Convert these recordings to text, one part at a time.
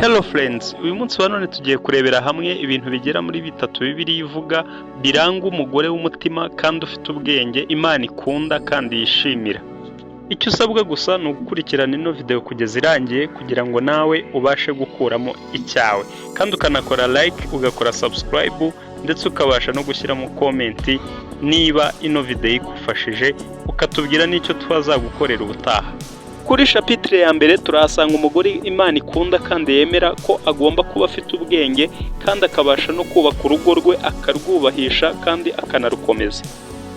Hello friends, uyu munsi wa none tugiye kurebera hamwe ibintu bigera muri bitatu Bibiliya ivuga biranga umugore w'umutima kandi ufite ubwenge Imana ikunda kandi yishimira. Icyo usabwa gusa ni ugukurikirana ino video kugeza irangiye kugira ngo nawe ubashe gukuramo icyawe, kandi ukanakora like, ugakora subscribe, ndetse ukabasha no gushyiramo comment niba ino video igufashije, ukatubwira n'icyo twazagukorera ubutaha. Kuri chapitre ya mbere turahasanga umugore Imana ikunda kandi yemera ko agomba kuba afite ubwenge kandi akabasha no kubaka urugo rwe, akarwubahisha kandi akanarukomeza.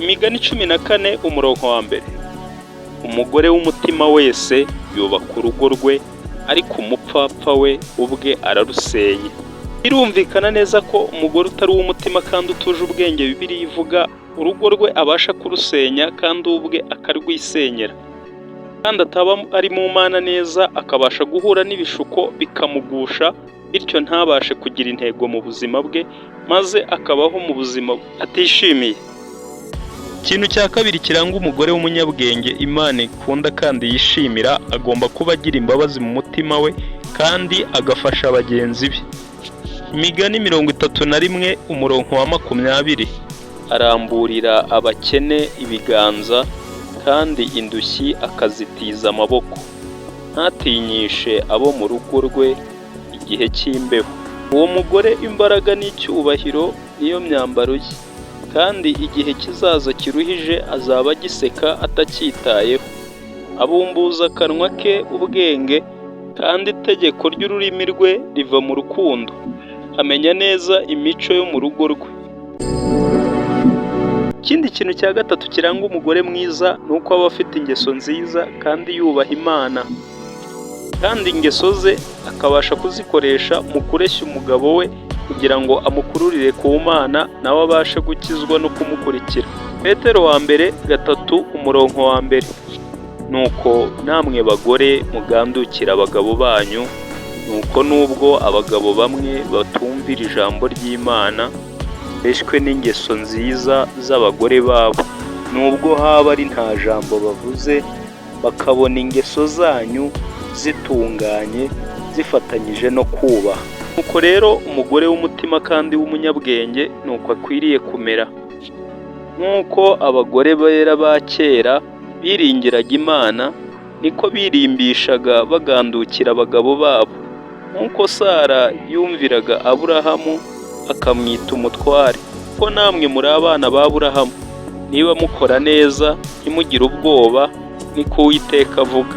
Imigani 14 umurongo wa mbere: "Umugore w'umutima wese yubaka urugo rwe, ariko umupfapfa we ubwe ararusenya." Birumvikana neza ko umugore utari uw'umutima kandi utuje ubwenge Bibiliya ivuga, urugo rwe abasha kurusenya kandi ubwe akarwisenyera, kandi ataba ari mu Mana neza, akabasha guhura n'ibishuko bikamugusha, bityo ntabashe kugira intego mu buzima bwe, maze akabaho mu buzima atishimiye. Ikintu cya kabiri kiranga umugore w'umunyabwenge Imana ikunda kandi yishimira, agomba kuba agira imbabazi mu mutima we kandi agafasha bagenzi be. Imigani 31 umurongo wa 20: "Aramburira abakene ibiganza, kandi indushyi akazitiza amaboko, ntatinyishe abo mu rugo rwe igihe cy'imbeho." Uwo mugore imbaraga n'icyubahiro niyo myambaro ye, kandi igihe kizaza kiruhije azaba agiseka atacyitayeho. Abumbuza akanwa ke ubwenge, kandi itegeko ry'ururimi rwe riva mu rukundo. Amenya neza imico yo mu rugo rwe. Ikindi kintu cya gatatu kiranga umugore mwiza ni uko aba afite ingeso nziza kandi yubaha Imana, kandi ingeso ze akabasha kuzikoresha mu kureshya umugabo we kugira ngo amukururire ku Mana, nawe abashe gukizwa no kumukurikira. Petero wa mbere 3 umurongo wa mbere: "Nuko namwe bagore, mugandukira abagabo banyu, nuko nubwo abagabo bamwe batumvira ijambo ry'Imana, beshywe n'ingeso nziza z'abagore babo, nubwo haba ari nta jambo bavuze, bakabona ingeso zanyu zitunganye zifatanyije no kubaha." Nuko rero umugore w'umutima kandi w'umunyabwenge ni uko akwiriye kumera. Nk'uko abagore bera ba kera biringiraga Imana, niko birimbishaga bagandukira abagabo babo. Nk'uko Sara yumviraga Aburahamu akamwita umutware, ko namwe muri abana ba Aburahamu niba mukora neza ntimugire ubwoba, niko Uwiteka avuga.